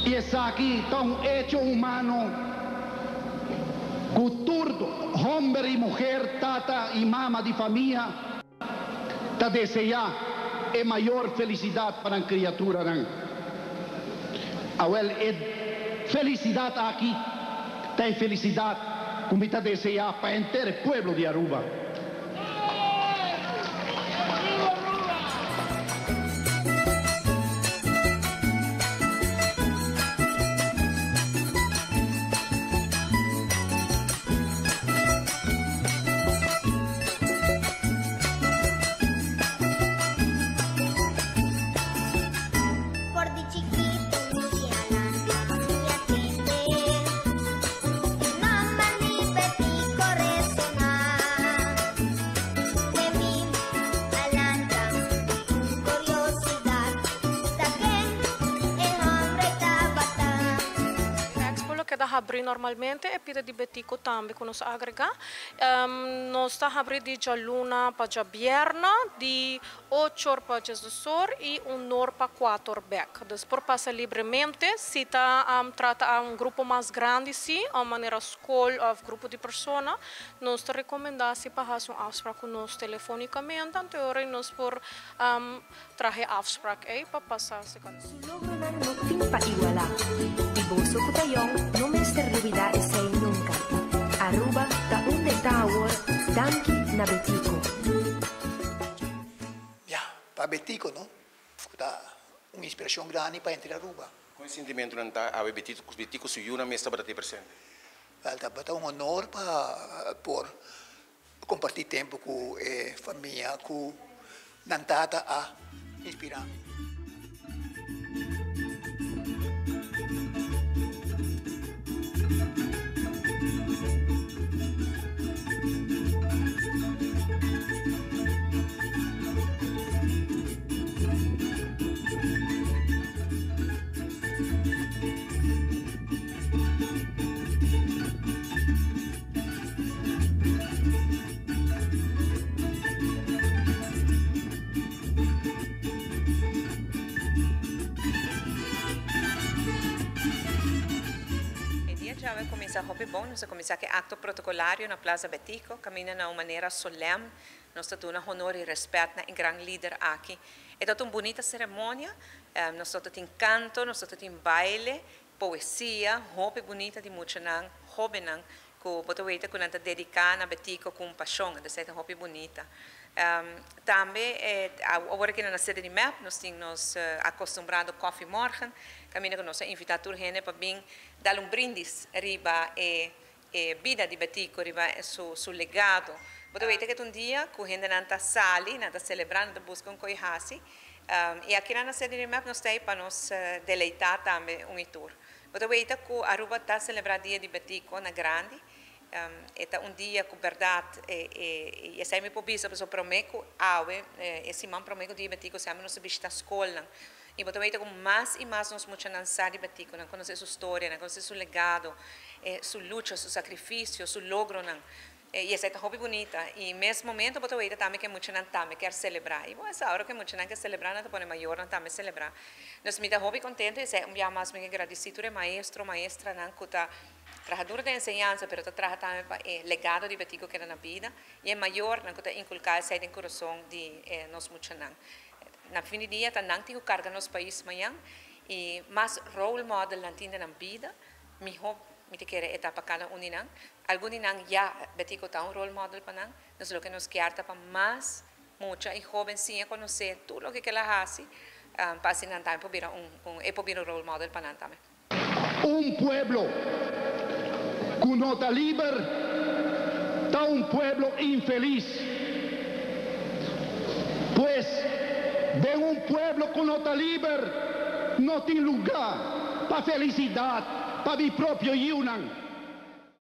I esaki ta un echo humano ku tur hòmber i muher, tata i mama di famia ta deseá e mayor felisidat pa nan kriaturanan. Awèl, e felisidat aki ta e felisidat ku mi ta deseá pa henter e pueblo di Aruba. For di chikitu mi a lanta mi a tende e nomber di Betico resoná. Den mi a lanta un curiosidad ta ken e hombre tabata. Expo lo keda habrí normalmente, e pida di Betico tambe ku nos a agregá. Nos ta habrí di djaluna pa djabièrnè di Ocho or pa djesdos or i un or pa kuater or bek. Dus por pasa libremente. Si ta trata a un grupo mas grandi si, òf manera skol òf grupo di persona, nos ta rekomendá si pa hasi un afsprak ku nos telefonikamente, anto e ora ei nos por traha e afsprak ei pa pasa si Su logronan no tin pa igualá i boso ku ta yòn no mester lubidá esei nunka. Aruba ta unda e ta awor danki na Betico. Ya, pa Betico no, ku ta un inspirashon grandi pa henter Aruba. Kon e sentimentunan ta awe Betico su yunan mes tabata te presente? Wèl, tabata un honor pa por Comparti tempo cu e famia cu nan tata a inspira mi. E dia djawe a kuminsá hopi bon. Nos a kuminsá ku e akto protokolario na Plaza Betico, kaminda na un manera solèm nos ta duna honor i rèspèt na e gran lider aki. E tabata un bunita seremonia. Nos tabata tin kanto, nos tabata tin baile, Poesia hopi bunita di muchanan hobennan ku bo ta weta ku nan ta dediká na Betico ku un pashon, entonces ta hopi bunita. Tambe awor aki na sede di mep nos tin nos akostumbrado kòfimòrgen kaminda ku nos a invitá tur hende pa bin dal un brindis riba e e bida di Betico riba su su legado. Bo ta weta ke ta un dia ku hendenan ta sali, nan ta selebrá, nan ta buska un koi hasi. I akinan na sede di mep nos ta ei pa nos deleitá tambe un i tur. Bo ta weta ku Aruba ta selebrá dia di Betico na grandi. E ta un dia ku bèrdat e e i esei mi por bisa pasobra promé ku awe e siman promé ku dia di Betico semper nos ta bishitá skolnan. I bo ta weta ku mas i mas nos muchanan sa di Betico, nan konosé su storia, nan konosé su legado, su lucha, su sakrifisio, su logronan. I esei ta hopi bunita. I mes momento bo ta weta tambe ku e muchanan tambe kier selebrá. I bo sa ora ku e muchanan ke selebrá nan ta pone mayornan tambe selebrá. Dus mi ta hopi kontento i esei un bia mas mi ke gradisí tur e maestro, maestranan ku ta traha duro den enseñansa pero ta traha tambe pa e legado di Betico keda na bida i e mayornan ku ta inkulká esei den kurason di nos muchanan. Na fin di dia ta nan tin ku karga nos pais mañan i mas role model nan tin den nan bida, miho mi ta kere e ta pa kada un di nan. Algun di nan ya Betico ta un role model pa nan, nos loke nos kier ta pa mas mucha i hoben siña konosé tur loke ke el a hasi pa asina nan tambe por bira un e por bira un role model pa nan tambe. Un pueblo ku no ta liber ta un pueblo infelis. Pues, den un pueblo ku no ta liber no tin lugá pa felisidat pa mi propio yiunan.